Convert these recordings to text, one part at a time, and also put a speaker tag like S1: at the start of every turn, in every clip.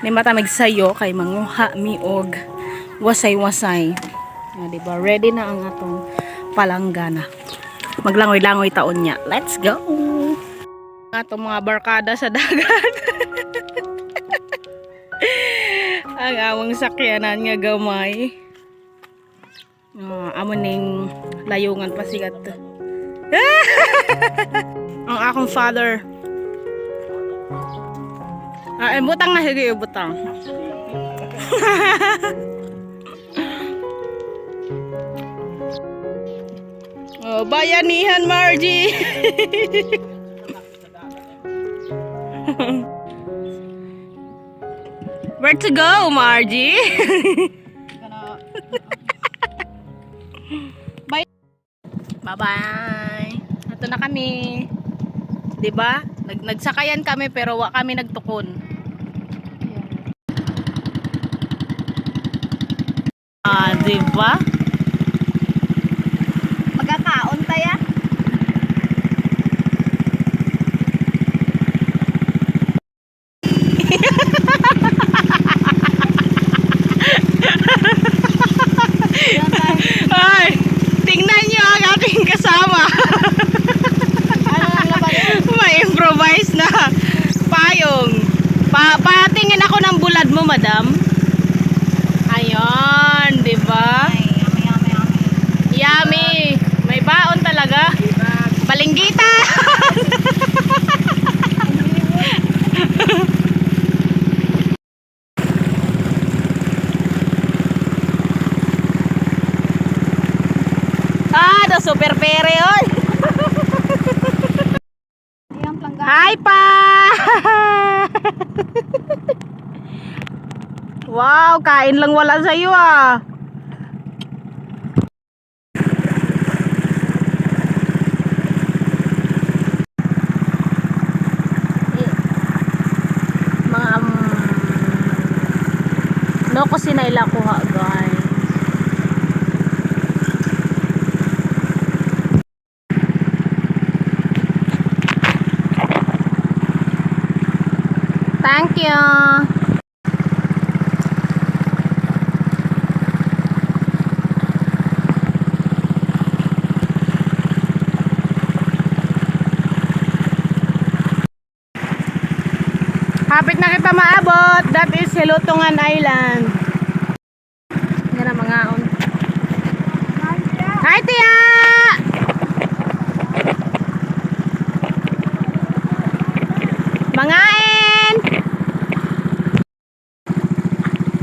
S1: May mata magsayo kay manguha mi og wasay-wasay. Ah, di ba? Ready na ang atong palanggana. Maglangoy-langoy taon niya. Let's go! Ang atong mga barkada sa dagat. Ang among sakyanan nga gamay. Ah, amo ning layungan pasigat. Ang akong father. Ah, eh, butang na sige, butang. Oh, bayanihan, Margie. Where to go, Margie? Bye. Bye-bye. Ito na kami. 'Di ba? Nagsakayan kami pero wa kami nagtukon. Ah, 'di ba?
S2: Magkakaon taya.
S1: Ay, tingnan niyo ang aking kasama.
S2: Ano ang laban?
S1: May improvise na payong. Patingin ako ng bulad mo, madam. Ayon, 'di ba?
S2: Ay, yummy, yummy, yummy.
S1: Yummy. May baon talaga. Balinggita. Ah, the super pere oy.
S2: Iyang plangga.
S1: Hi pa. Wow, kain lang wala sa iyo ah. Mga no ko sinaila kuha guys. Thank you. Hapit na kita maabot. That is Hilutungan Island. Yan ang mga on. Hi, Tia! Mangain!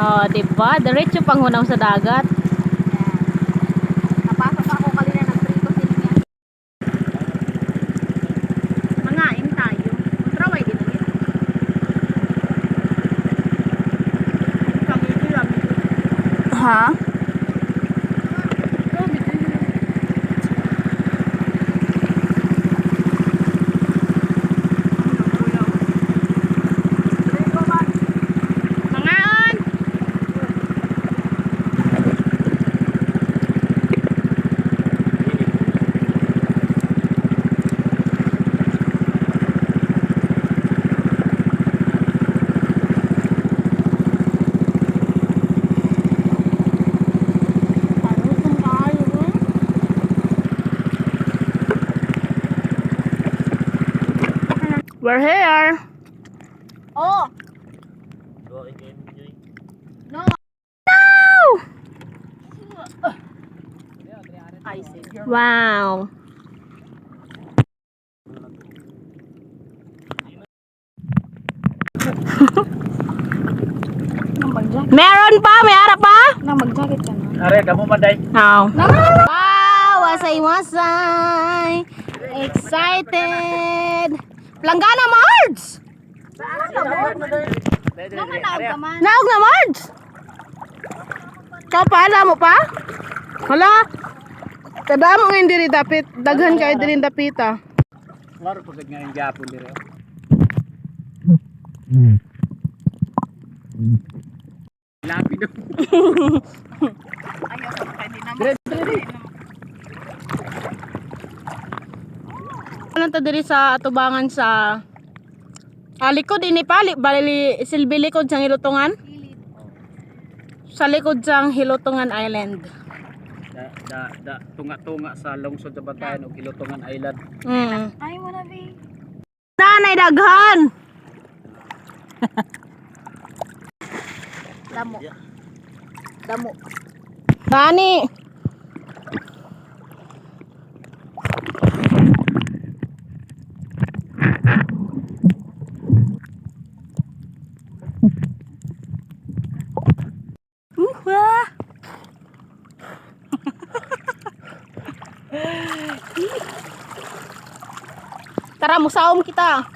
S1: Oh, di ba? Diretso panghunaw sa dagat.
S2: Napasok ako kanina ng prito sila.
S1: Mangain tayo. Traway din ulit.
S2: Ha?
S1: Mangaon! We're here.
S2: Oh! No!
S1: No! Wow. Meron pa? May ara pa?
S2: Na mag-jacket ka na.
S3: Are, kamo man day.
S1: Oh. Wow! Wasay-wasay! Excited! Planggana, Marge!
S2: Naog ka man.
S1: Naog na, Marge! Ikaw pa, alam mo pa? Hala! Kada mo ngayon diri dapit. Daghan kayo diri dapita.
S3: Klaro pagod nga yung Japon dire. Lapi do.
S2: Ayaw ko hindi na.
S3: Dire, dire, dire.
S1: Ano ta diri sa atubangan sa Ah, likod ini pa, bali silbi likod sa Hilutungan.
S2: Gilid.
S1: Sa likod sa Hilutungan Island.
S3: Da da da tunga-tunga sa lungsod sa Bantayan ug Hilutungan Island.
S2: Ay mo na, be.
S1: Nanay daghan.
S2: Damo. Damo.
S1: Bani. Uha. Tara, musaom kita.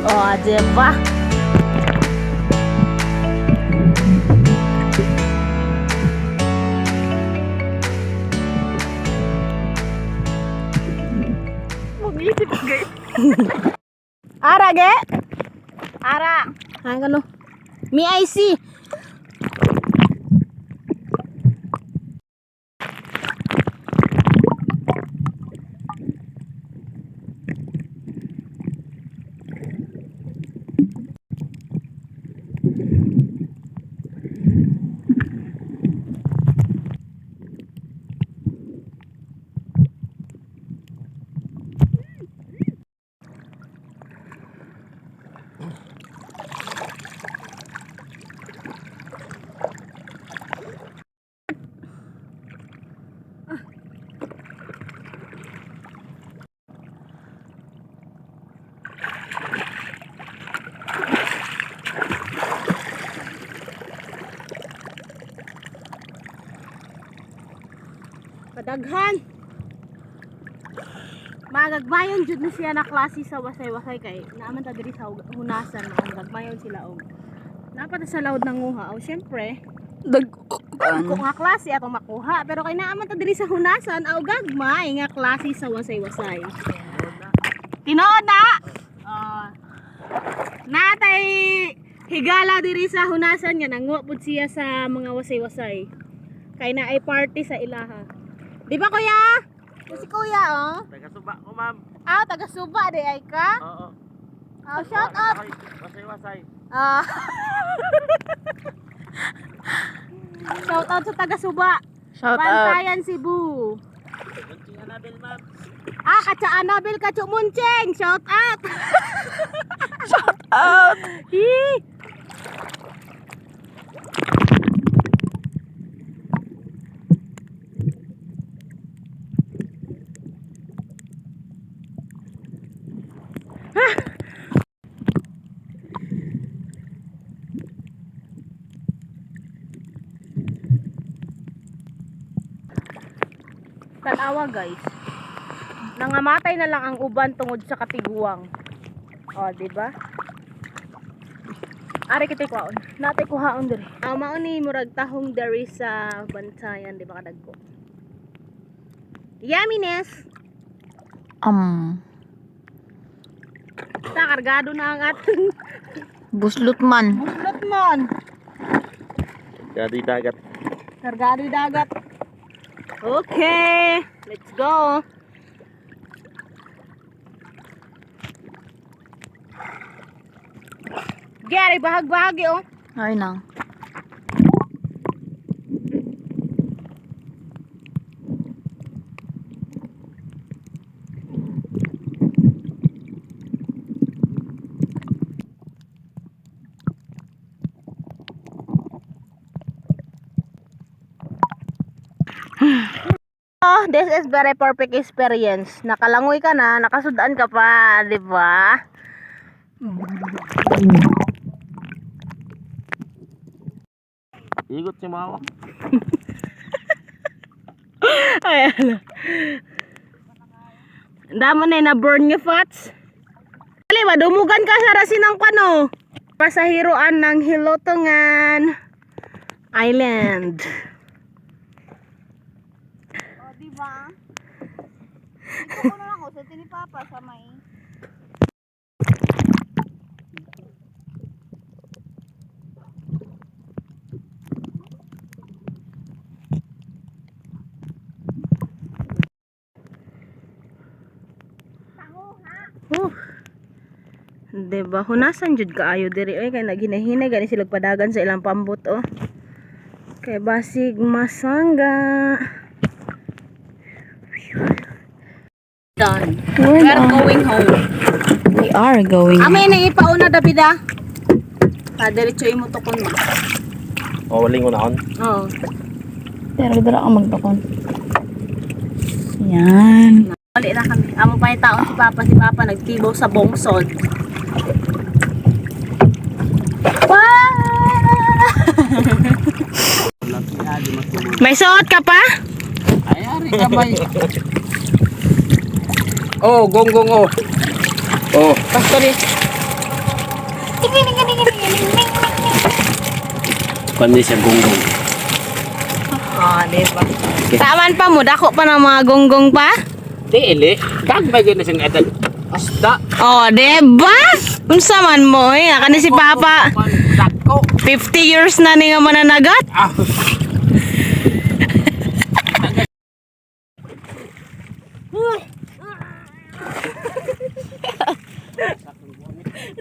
S1: Oh, diba?
S2: Mag-isip guys.
S1: Ara, ge?
S2: Ara.
S1: Ay, kano? Mi I see. Padaghan. Magagmayon jud ni siya na klase sa wasay-wasay kay naaman ta diri sa hunasan ang gagmayon sila og. Napata sa laod ng nguha. O syempre, ko nga klase ako makuha pero kay naaman ta diri sa hunasan aw gagmay nga klase sa wasay-wasay. Tinuod na. Oh. Natay higala diri sa hunasan nga nanguha pud siya sa mga wasay-wasay. Kay na ay party sa ilaha. Di ba kuya? Si kuya oh.
S3: Taga suba ko, ma'am.
S1: Ah, taga Suba di ay ka?
S3: Oo.
S1: Oh, shout out.
S3: Wasay-wasay.
S1: Ah. Shout out sa taga Suba.
S2: Shout
S1: Bantayan Cebu.
S3: Munching Anabel, ma'am.
S1: Ah, katsa Annabel Katsu Muncheng. Shout out.
S2: Shout out.
S1: Hee. Tanawa guys. Nangamatay na lang ang uban tungod sa katiguang. O, di ba? Ari kitay kuhaon. Natay kuhaon diri. Ah, mao ni murag tahong diri sa Bantayan, di ba kadagko? Yumminess. Ta kargado na ang ating
S2: Buslot man.
S1: buslot mon.
S3: Gadi dagat.
S1: Kargado yung dagat. Okay, let's go. Gary, bahag-bahagi oh.
S2: Ay nang.
S1: Oh, this is very perfect experience. Nakalangoy ka na, nakasudaan ka pa, di ba?
S3: Igot si mama.
S1: Ay, ano. Damo na na burn nga fats. Ali ba dumugan ka sa rasinang kano. Pasahiroan ng Hilotongan Island.
S2: O, di ba? Dito ko na lang ako sa ni Papa sa may.
S1: Oh. Diba? Hunasan jud kaayo diri oy kay naghinay-hinay gani sila padagan sa ilang pambot oh. Kay basig masangga. Done. We are going home.
S2: We are going.
S1: Amay na ipauna Davida. Ah, diretso imo tukon mo.
S3: Oh, waling ko na on.
S1: Oo.
S2: Pero dara ako magtukon. Yan.
S1: Wali na kami. Amo pa yung taon si Papa nagtibaw sa bongsod. May suot ka pa?
S3: Ay, ari kamay. Oh, gong gong oh. Oh.
S1: Pastor.
S3: Kundi siya gonggong.
S1: Ah, di ba? Taman pa mo, dako pa ng mga gonggong pa?
S3: Di ili. Gagmay gyud na siyang edad. Asda.
S1: Oh, di ba? Unsa man mo eh, kani si Papa.
S3: Dako.
S1: 50 years na ni nga mananagat.
S3: Ah.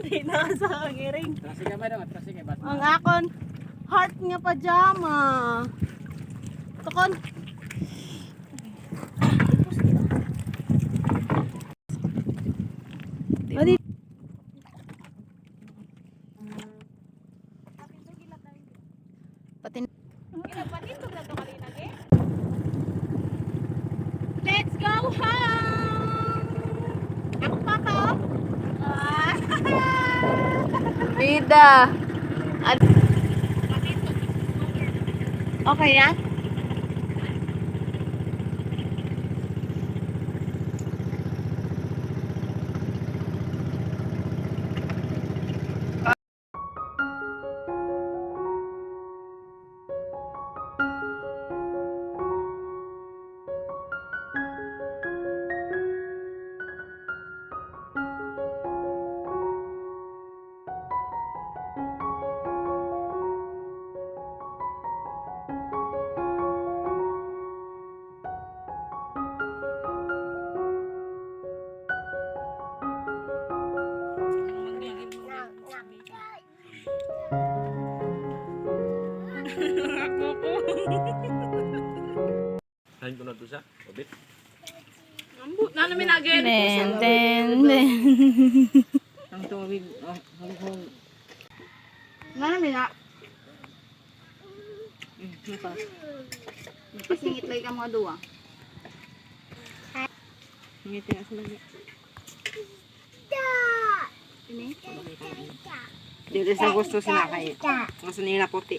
S1: Di na sa kangiring.
S3: Trasi gamay daw, trasi kay basta.
S1: Ang akon heart nga pajama. Tukon. Adi.
S2: Pati
S1: Let's go home! Ako papa oh. Ah.
S2: Bida.
S1: Okay na?
S3: Kain ko na to siya. Obit.
S2: Den, den, den.
S1: Pasingit lang ka mga duwa.
S4: Dito sa gusto sila kay. Gusto nila puti.